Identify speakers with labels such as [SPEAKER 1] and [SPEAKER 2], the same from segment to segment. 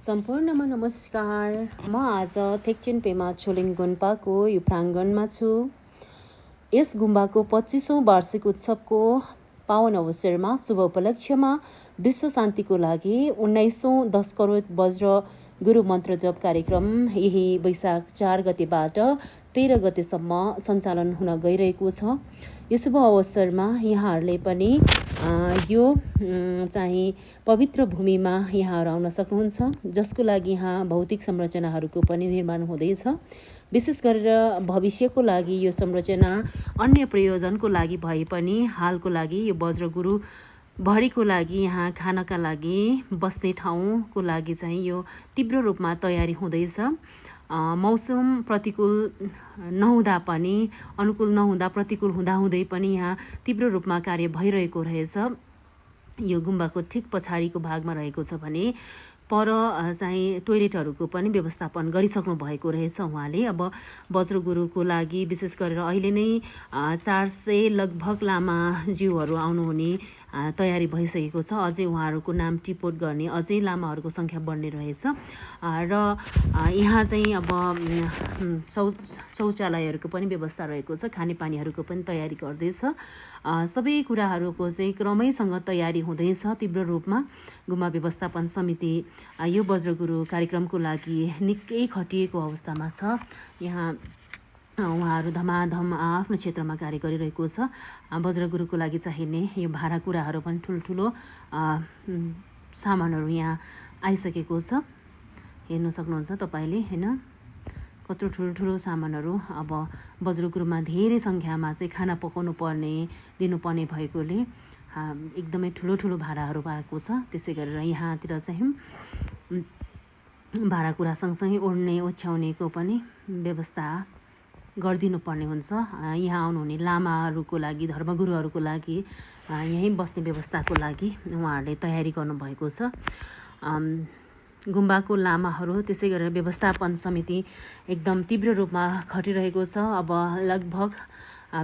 [SPEAKER 1] सम्पूर्णमा नमस्कार। म आज थेक्चेनपेमा छोलिङ गुम्बाको यो प्राङ्गणमा छु। यस गुम्बाको 25औं वार्षिक उत्सवको पावन अवसरमा शुभ उपलक्ष्यमा विश्व शान्तिको लागि 19औं 10 करोड वज्र गुरु मन्त्र जप कार्यक्रम यही वैशाख 4 गतेबाट 13 गतेसम्म सञ्चालन हुन गइरहेको छ। यो शुभ अवसरमा यहाँहरूले पनि यो चाहिँ पवित्र भूमिमा यहाँहरू आउन सक्नुहुन्छ, जसको लागि यहाँ भौतिक संरचनाहरूको पनि निर्माण हुँदैछ। विशेष गरेर भविष्यको लागि यो संरचना अन्य प्रयोजनको लागि भए पनि हालको लागि यो वज्रगुरु भरिको लागि यहाँ खानका लागि बस्ने ठाउँको लागि चाहिँ यो तीव्र रूपमा तयारी हुँदैछ। मौसम प्रतिकूल नहुँदा पनि, अनुकूल नहुँदा प्रतिकूल हुँदाहुँदै पनि यहाँ तीव्र रूपमा कार्य भइरहेको रहेछ। यो गुम्बाको ठिक पछाडिको भागमा रहेको छ भने पर चाहिँ टोइलेटहरूको पनि व्यवस्थापन गरिसक्नु भएको रहेछ उहाँले। अब वज्रगुरुको लागि विशेष गरेर अहिले नै 400 लगभग लामाज्यूहरू आउनुहुने तयारी भइसकेको छ। अझै उहाँहरूको नाम टिपोट गर्ने अझै लामाहरूको सङ्ख्या बढ्ने रहेछ। र यहाँ चाहिँ अब शौचालयहरूको पनि व्यवस्था रहेको छ, खानेपानीहरूको पनि तयारी गर्दैछ। सबै कुराहरूको चाहिँ क्रमैसँग तयारी हुँदैछ तीव्र रूपमा। गुम्बा व्यवस्थापन समिति यो वज्रगुरु कार्यक्रमको लागि निकै खटिएको अवस्थामा छ। यहाँ उहाँहरू धमाधम आफ्नो क्षेत्रमा कार्य गरिरहेको छ। वज्रगुरुको लागि चाहिने यो भाँडाकुँडाहरू पनि ठुल्ठुलो सामानहरू यहाँ आइसकेको छ। हेर्न सक्नुहुन्छ तपाईँले, होइन, कत्रो ठुल्ठुलो सामानहरू। अब वज्रगुरुमा धेरै सङ्ख्यामा चाहिँ खाना पकाउनु पर्ने दिनुपर्ने भएकोले एकदमै ठुलो ठुलो भाँडाहरू पाएको छ। त्यसै गरेर यहाँतिर चाहिँ भाँडाकुँडा सँगसँगै ओढ्ने ओछ्याउनेको पनि व्यवस्था गरिदिनु पर्ने हुन्छ। यहाँ आउनुहुने लामाहरूको लागि, धर्मगुरुहरूको लागि यहीँ बस्ने व्यवस्थाको लागि उहाँहरूले तयारी गर्नुभएको छ। गुम्बाको लामाहरू त्यसै गरेर व्यवस्थापन समिति एकदम तीव्र रूपमा खटिरहेको छ। अब लगभग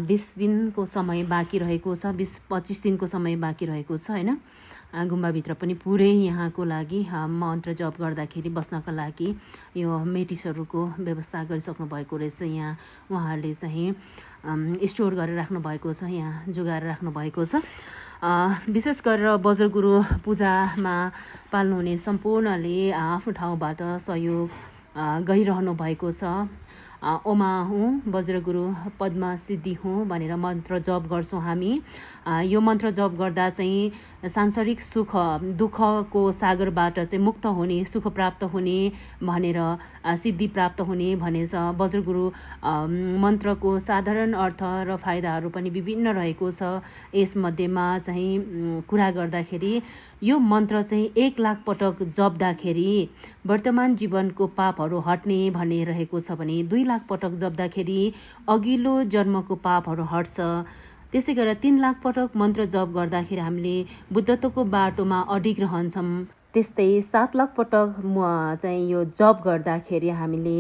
[SPEAKER 1] 20 दिनको समय बाँकी रहेको छ, 20-25 दिनको समय बाँकी रहेको छ, होइन। गुम्बाभित्र पनि पुरै यहाँको लागि मन्त्र जप गर्दाखेरि बस्नका लागि यो मेटिसहरूको व्यवस्था गरिसक्नु भएको रहेछ। यहाँ उहाँहरूले चाहिँ स्टोर गरेर राख्नु भएको छ, यहाँ जोगाएर राख्नु भएको छ। विशेष गरेर वज्रगुरु पूजामा पाल्नुहुने सम्पूर्णले आफ्नो ठाउँबाट सहयोग गरिरहनु भएको छ। ओमा हुँ वज्रगुरु पद्म सिद्धि हुँ भनेर मन्त्र जप गर्छौँ हामी। यो मन्त्र जप गर्दा चाहिँ सांसारिक सुख दुःखको सागरबाट चाहिँ मुक्त हुने, सुख प्राप्त हुने भनेर, सिद्धि प्राप्त हुने भनेछ। वज्रगुरु मन्त्रको साधारण अर्थ र फाइदाहरू पनि विभिन्न रहेको छ। यसमध्येमा चाहिँ कुरा गर्दाखेरि यो मन्त्र चाहिँ 1 लाख पटक जप्दाखेरि वर्तमान जीवनको पापहरू हट्ने भन्ने रहेको छ भने 2 लाख पटक जप्दाखेरि अघिल्लो जन्मको पापहरू हट्छ। त्यसै गरेर 3 लाख पटक मन्त्र जप गर्दाखेरि हामीले बुद्धत्वको बाटोमा अडिग रहन्छौँ। त्यस्तै 7 लाख पटक चाहिँ यो जप गर्दाखेरि हामीले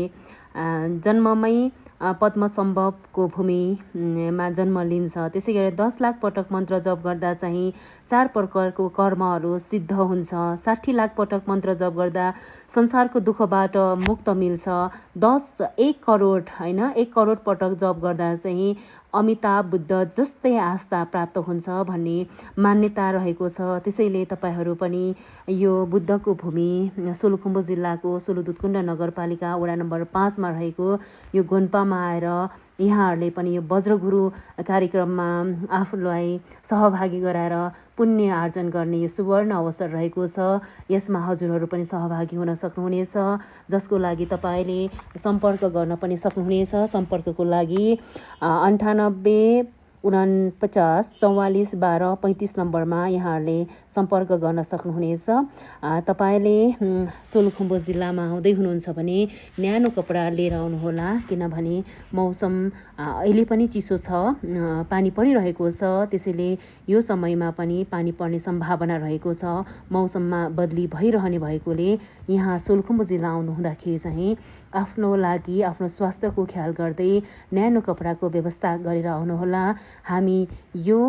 [SPEAKER 1] जन्ममै पद्मसम्भवको भूमिमा जन्म लिन्छ। त्यसै गरेर 10 लाख पटक मन्त्र जप गर्दा चाहिँ 4 प्रकारको कर्महरू सिद्ध हुन्छ। 60 लाख पटक मन्त्र जप गर्दा संसारको दुःखबाट मुक्त मिल्छ। 1 करोड, होइन, 1 करोड पटक जप गर्दा चाहिँ अमिताभ बुद्ध जस्तै आस्था प्राप्त हुन्छ भन्ने मान्यता रहेको छ। त्यसैले तपाईँहरू पनि यो बुद्धको भूमि सोलुखुम्बु जिल्लाको सोलुदुधकुण्ड नगरपालिका वडा नम्बर 5 मा रहेको यो गुम्बामा आएर यहाँहरूले पनि यो वज्रगुरु कार्यक्रममा आफूलाई सहभागी गराएर पुण्य आर्जन गर्ने यो सुवर्ण अवसर रहेको छ। यसमा हजुरहरू पनि सहभागी हुन सक्नुहुनेछ, जसको लागि तपाईँले सम्पर्क गर्न पनि सक्नुहुनेछ। सम्पर्कको लागि 98 49 44 12 35 नम्बरमा यहाँहरूले सम्पर्क गर्न सक्नुहुनेछ। तपाईँले सोलुखुम्बु जिल्लामा आउँदै हुनुहुन्छ भने न्यानो कपडा लिएर आउनुहोला, किनभने मौसम अहिले पनि चिसो छ, पानी परिरहेको छ। त्यसैले यो समयमा पनि पानी पर्ने सम्भावना रहेको छ। मौसममा बदली भइरहने भएकोले यहाँ सोलुखुम्बु जिल्ला आउनुहुँदाखेरि चाहिँ आफ्नो लागि, आफ्नो स्वास्थ्यको ख्याल गर्दै न्यानो कपडाको व्यवस्था गरेर आउनुहोला। हामी यो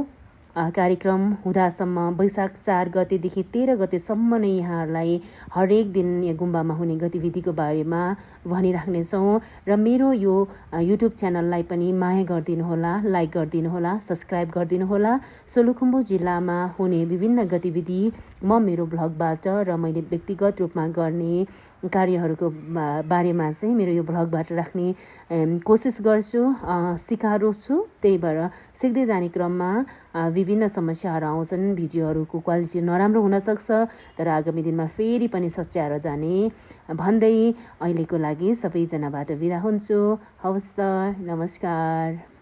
[SPEAKER 1] कार्यक्रम हुँदासम्म वैशाख 4 गतेदेखि 13 गतेसम्म नै यहाँहरूलाई हरेक दिन यो गुम्बामा हुने गतिविधिको बारेमा भनिराख्नेछौँ र मेरो यो युट्युब च्यानललाई पनि माया गरिदिनुहोला, लाइक गरिदिनुहोला, सब्सक्राइब गरिदिनुहोला। सोलुखुम्बु जिल्लामा हुने विभिन्न गतिविधि म मेरो भ्लगबाट र मैले व्यक्तिगत रूपमा गर्ने कार्यहरूको बारेमा चाहिँ मेरो यो भ्लगबाट राख्ने कोसिस गर्छु, सिकारो छु। त्यही भएर सिक्दै जाने क्रममा विभिन्न समस्याहरू आउँछन्, भिडियोहरूको क्वालिटी नराम्रो हुनसक्छ, तर आगामी दिनमा फेरि पनि सच्याएर जाने भन्दै अहिलेको लागि सबैजनाबाट बिदा हुन्छु। हवस् त, नमस्कार।